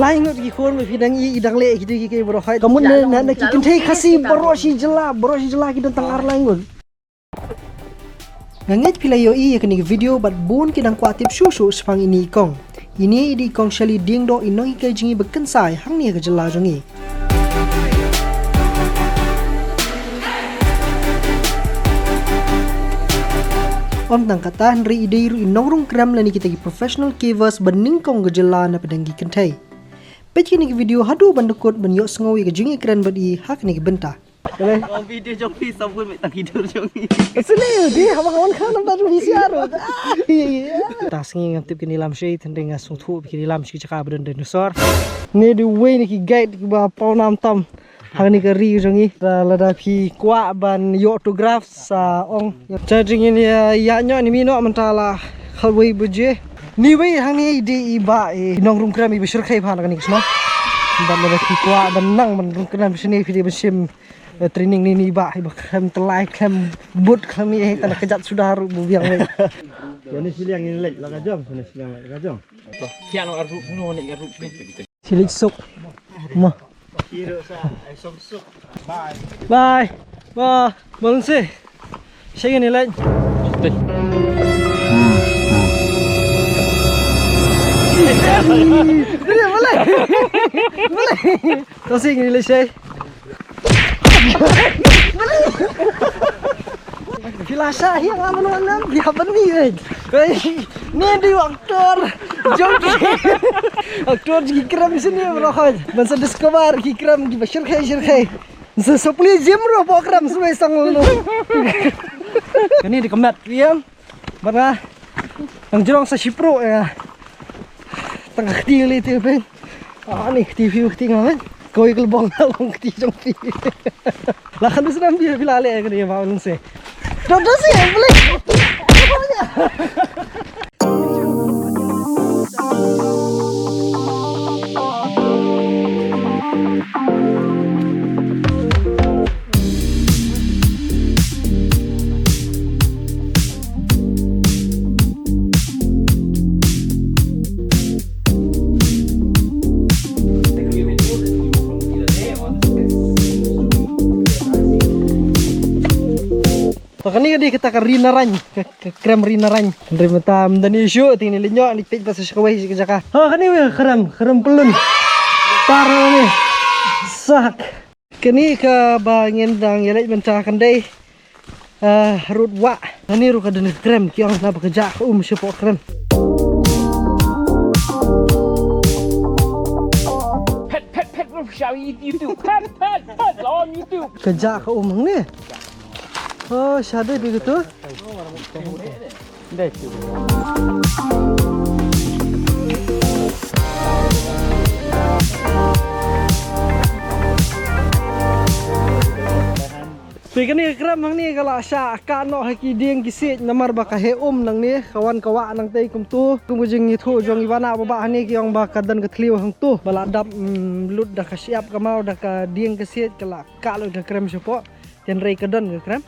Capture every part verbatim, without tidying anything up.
Lai ngut ki khun ba phi dang ïohi dang leh kito ki kei baroh hoi. Ka mut na na ki kynthei Khasi baroh shi jylla, baroh shi jylla ki don tang ar lai ngut. Nga ngeit phi la ïohi ïa kane ka video bad bun ki dang kwah tip shuh shuh shaphang ine i kong. Ine i dei i kong Shelly Diengdoh, i nonghikai jong ngi ba kynsai hangne ha ka jylla jong ngi. Ym tang katta hynrei i dei ruh i nongrung krem lane kita ki professional cavers ba nyngkong ka jylla na pdeng ki kynthei. Peit kane ka video haduh ban da kut ban ïohsngew ïa ka jingïakren bad i ha kane ka bynta. Ong video jong phi sawbun me tang ki dur jong phi. Sini di haba kawan khan namta jong phi siar. Ta sngi ngam tip kine lam shi tynde nga sngewthuh kine lam shi jaka ba don dinosaur. Ni di wei ni ki guide ki ba paw nam tam. Hang ni ka ri jong i. Lada phi kwah ban ïoh autograph sa ong. Cha jing ni ya nyo ni mi no mynta la khalwei baje. Ni wei hang ni di i ba i nongrung krem i ba shirkhei pha na kane ka shnong. Ban lada phi kwah ban nang ban rung krem shini phi di ban shim. Eh, training ni ni ba, ba khlem telai, khlem but, khlem ni, eh, tana kejat sudah ruh bu biang wei. Ini siliang ini lek, la ka jong, ini siliang lek, la ka jong. Silik suk. Mo. Bye. Ba, balance. Siang ini lek. Boleh. Boleh. Tosi ini lek, siang. Phi la shah hi nga mano nam phi hap ban mih wei. Wei, ni di actor. Jong ki actor ki krem sini bro khoj. Ban sa discover ki krem ki ba shirkhei shirkhei. Sa supply gym ro po krem sui sang lo. Kani di kemat yang. Bad nga nang jrong sa shipro ïa. Tang ka kti li te pyn. Ah ni kti phi kti nga men. Koi ka lebong nga long kti jong phi. La khan du snam phi phi la leh ka ni ba long se. Dot dot si em beli. To kane ka dei kata ka ri naraiñ, ka, ka krem ri naraiñ. Hynrei mynta ym don issue, te ngin leit noh, leit peit pat sa sha kawei ka jaka. Ha, kane wei ka krem, krem pyllun. Tar kane. Sak. Kane kaba ngin dang ïaleit mynta kan dei, ah, rud wah. Kane ruh ka don ka krem, ki ong naba ka jah ka um shapoh krem. Phet, phet, phet, ruh sha YouTube. Phet, phet, phet, on YouTube. Ka jah ka um hangne. Oh, shade bi gitu. Te kane ka krem hangne ka la shah ka noh ha ki dieng ki siej namar ba ka heh um nangne ka wan ka wah nangtei kumto. Kum ka jingïathuh jong i ba nah ba bah hangne ki ong ba ka don ka thliew hangto ba la dap, mm, lut da ka shyiap ka maw da ka dieng ka siej ka la kah lut ka krem shapoh. Hynrei ka don ka krem.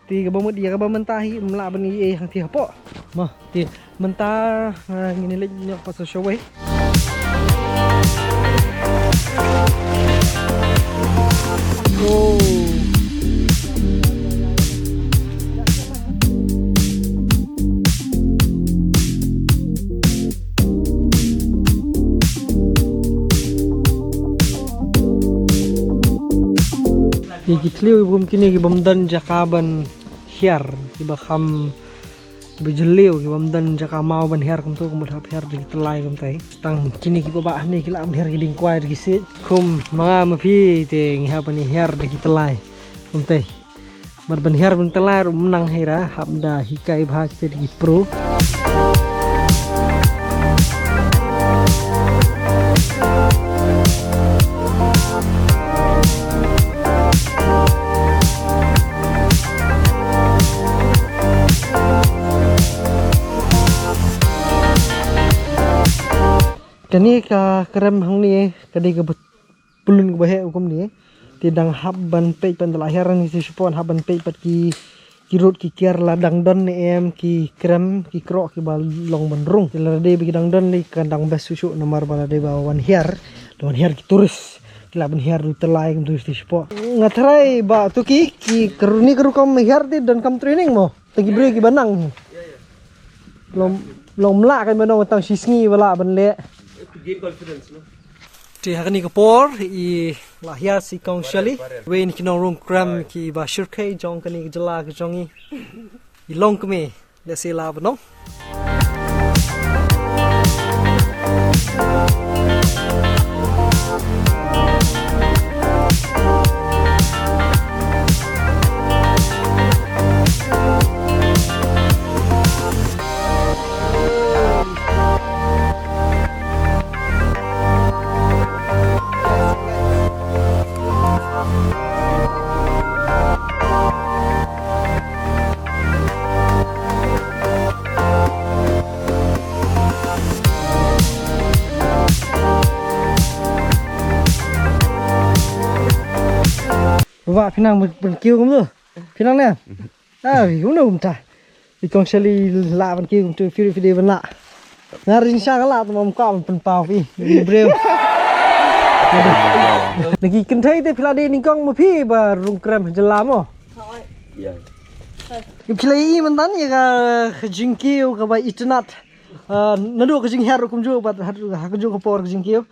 Te kaba mut ïa kaba mynta hi ym lah ban ïa hangtei hapoh. Ma, te mynta, ah, ngin leit noh pat sa shawei. Oh. Ki, ki thliew ki bym kine ki bym don jaka ban hiar, ki ba kham, ki ba jylliew, ki bym don jaka maw ban hiar kumto, kumba hap hiar da ki tyllai kumtai. Tang kine ki ba bah ne ki la ban hiar ki dieng kwai da ki siej. Kum ma nga ma phi te ngi hap ban hiar da ki tyllai kumtai. Bad ban hiar ban tyllai ruh ym nang hi ra, hap da hikai bha kita ki pro. Kane ka krem hangne ka dei kaba pyllun kaba heh kumne. Te dang hap ban peit pat, da la hiar ngi shu pon hap ban peit pat ki, ki rud ki kiar la dang don ne em ki krem ki kroh kiba long ban rung. Ki la dei ba ki dang don lei kan dang best shuh shuh namar ba la dei ba wan hiar, la wan hiar ki tourist. Ki la ban hiar ruh tylli kum tu shuh shuh. Nga tharai ba tu ki, ki ka ru-, ni ka rukom hiar te donkam training mo. Tang ki briew kiba nang. Long, long mla ka ba nong tang shi sngi ba lah ban leh. Te ha kane ka por i la hiar i kong Shali. Wei na ki nongrung krem kiba shyrkhei jong kane ka jylla ka jong i. I long kmie, lehse lah ban nong. Ba phi nang ban kiew kumno? Phi nang ne? Ah, phi kumno kumta? I kong Shali lah ban kiew kumtu, phi ruh phi dei ban lah. Nga ring sha ka lah, tang ym kwah ban pynpaw phi. Phi briew. Na ki kynthei te phi la dei nyngkong ma phi ba rung krem ha jylla mo? Phi la ïohi mynta ïa ka, ka jingkiew kaba itynnat. Ah, naduh ka jinghiar ruh kumjuh bad ha, ha kajuh ka por ka jingkiew.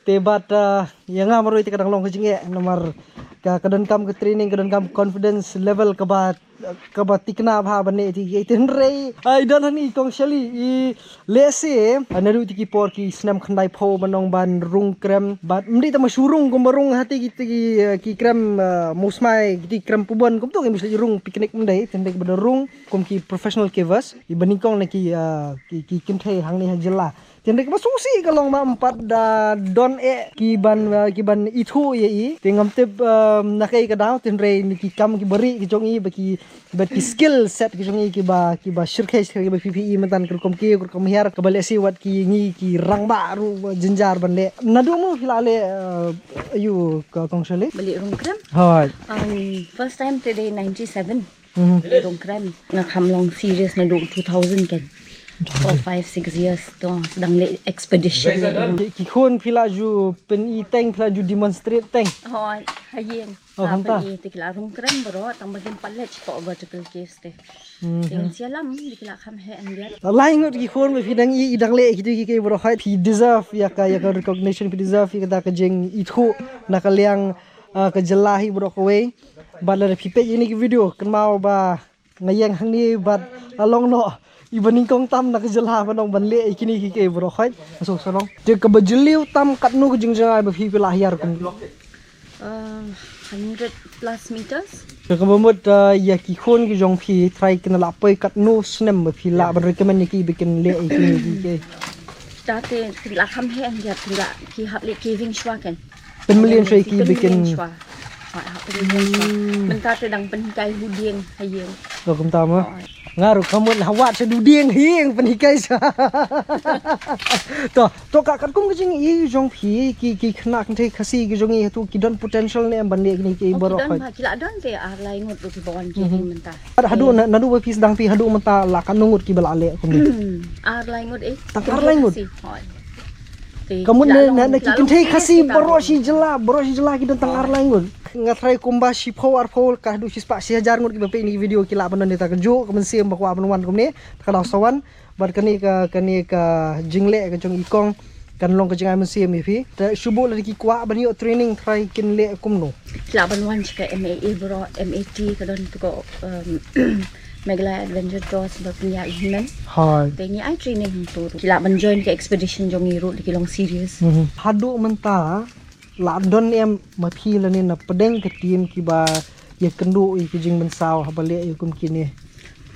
Te bad, ah, ïa nga marwei te ka dang long ka jingeh namar ka, ka donkam ka training, ka donkam confidence level kaba, kaba thikna bha ban leh ïa kine. Hynrei, ah, i don hangne i kong Shali, i lehse, ah, naduh te ki por ki snem khyndai phew ban ong ban rung krem bad ym dei tang ma shu rung kumba rung ha te ki, te ki, ah, ki krem, ah, mawsmai, ki te ki krem pubon kumto, ki mawsmai rung picnic ym dei, te hynrei ba da rung kum ki professional cavers, i ba nyngkong na ki, ah, ki, ki kynthei hangne ha jylla. Te hynrei kaba sngewsih ka long ba ym pat da don eh ki ban, eh, ki ban ithuh ïa i. Te ngam tip, eh, na kaei ka daw, te hynrei na ki kam kiba rieh ki jong i, ba ki, bad ki skill set ki jong i kiba, kiba shyrkhei shyrkhei kiba phi phi i mynta ka rukom kiew, ka rukom hiar, kaba lehse wat ki ngi ki rangbah ruh jynjar ban leh. Naduh mo phi la leh, eh, aiu ka kong Shali? Ba leh rung krem? Hooid. Um, first time te dei ninety-seven. Mhm. Rung krem. Nga kham long serious naduh two thousand kan. Four, five, six years to sdang leh expedition. Ki, ki khun phi la ju pyni teng, phi la ju demonstrate teng. Oh, ha ïing. Oh, la hangta. Pyni te ki la rung krem baroh, tang ba kim pat leit sha vertical caves te. Mhm. Te ngan ïalam, te ki la kham heh hynrei. Lai ngut ki khun ba phi dang i, i dang leh kito kiei kiei baroh, hooid, phi deserve ïa ka, ïa ka recognition, phi deserve ïa kata ka jingithuh na ka liang, ah, ka jylla hi baroh kawei. Bad lada phi peit ïa kine ki video, kynmaw ba nga ïeng hangne bad la long noh i ba nyngkong tam na ka jylla ban ong ban leh ïa kine kiei kiei baroh, hooid. Nga sngewsarong. Te kaba jylliew tam katno ka jingjngai ba phi, phi la hiar kum? Uh, hundred plus meters. Te kaba mut, uh, ïa ki khun ki jong phi trai kin la poi katno snem ba phi lah ban recommend ïa ki ba kin leh ïa kine kiei kiei? Te ki la kham heh hynrei ki la, ki hap leh caving shuwa kan. Pynmlien shuwa ïa ki ba kin. Pynmlien shuwa. Ah, hap pynmlien shuwa. Hmm. Mynta te dang pynhikai hu dieng ha ïing. Oh, kumta mo. Oh. Nga ruh ka mut ha wad sha hu dieng ha ïing pynhikai shuwa. To, to ka katkum ka jingïohi jong phi ki, ki khynnah kynthei Khasi ki jong i hato ki don potential ne em ban leh kine kiei baroh? Oh, ki don, hooid. Ba ki la don te ar lai ngut ruh kiba wan ki mynta. Haduh na, naduh ba phi sdang phi haduh mynta la katno ngut kiba la leh kumne? Ar lai ngut eh. Tang ar lai ngut. Khasi, hooid. Te ka mut na, na ki kynthei Khasi baroh shi jylla, baroh shi jylla ki don tang ar lai ngut. Nga tharai kumba shiphew arphew ka haduh shispah shi hajar ngut kiba peit ïa kine ki video ki lah ban don ïa kata kajuh ka mynsiem ba kwah ban wan kumne. Te ka daw sa wan. Bad kane ka, kane ka jingleh ka jong i kong kan long ka jingai mynsiem ïa phi. Te shu bud lada ki kwah ban ïoh training trai kin leh kumno? Ki lah ban wan sha ka M A A baroh, M A T ka don tu ko, um, Meghalaya Adventure Tours ba pynïaid hynmen. Hooid. Te ngi ai training hangto ruh. Ki lah ban join ka expedition jong ngi ruh lada ki long serious. Mhm. Haduh mynta la don em ma phi lane na pdeng ka team kiba ïakynduh ïa ki jingmynsaw haba leh ïa kum kine?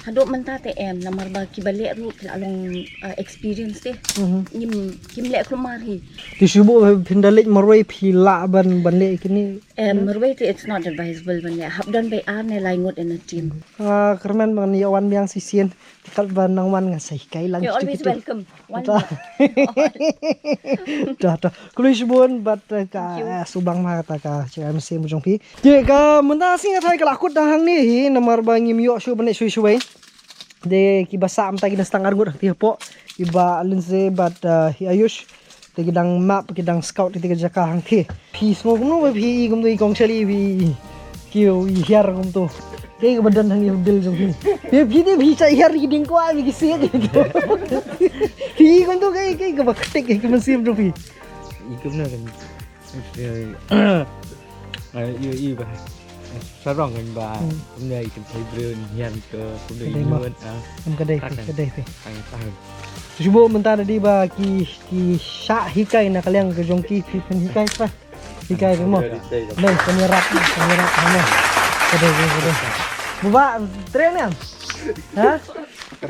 Naduh mynta te em, namar ba kiba leh ruh ki la long uh, experience te. Mhm. Ngim kim leh kulmar hi. Te shu buh phin da leit marwei phi lah ban ban leh kine. Em, marwei te it's not advisable ban leh. Hap don bai ar ne lai ngut in a team. Ah, kyrmen ban ïa wan biang shisien. Te kat ban nang wan ngan sa hikai lang. You're always welcome. One Dah dah. Khublei shibun bad uh, ka uh, subang ma ta ka chikai mynsiem jong phi. Te ka mynta sngi nga thai ka la kut da hangne hi namar ba ngim ïoh shuh ban leit shuh shuh. Te kiba sah mynta ki dang sdang arngut hangtei hapoh. Kiba Lindsay bad uh, hi Ayush. Te ki dang map ki dang scout te ka jaka hangtei. Phi sngew kumno ba phi i kumno i kong Shali phi i. Ki i hiar kumto. Kaei kaba don hangne ha bil jong phi. Phi phi te phi cha hiar ki ding kwah phi ki siat kumto. Phi i kumto kaei kaei kaba ktik kaei kaba mynsiem jong phi. I kumno kan. Ai i i ba. Sarong kan ba. Kumno i kan thai brun hian ko kumno i Kadei ma. nuan ah. Em kadei phi kadei phi. Ai ai. Shu buh mynta da dei ba ki ki shah hikai na ka liang ka jong ki phi phin hikai pa. Hikai phi mo. Dei phin ïarap phin ïarap mo. Kadei phi kadei. Buba tren em. Ha?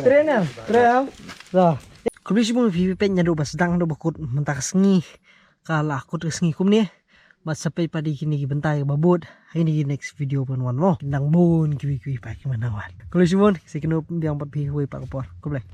Tren em. Tren em. Dah. Khublei shibun phi phi peit naduh ba sdang naduh ba kut mynta ka sngi. Ka la kut ka sngi kumne. Bad sa peit pat ïa kine ki bynta kiba bud ha kine ki next video ban wan mo. Nang bun kiwei kiwei pat ki ban nang wan. Khublei shibun sa ïakynduh biang bad phi ha kawei pat ka por. Khublei.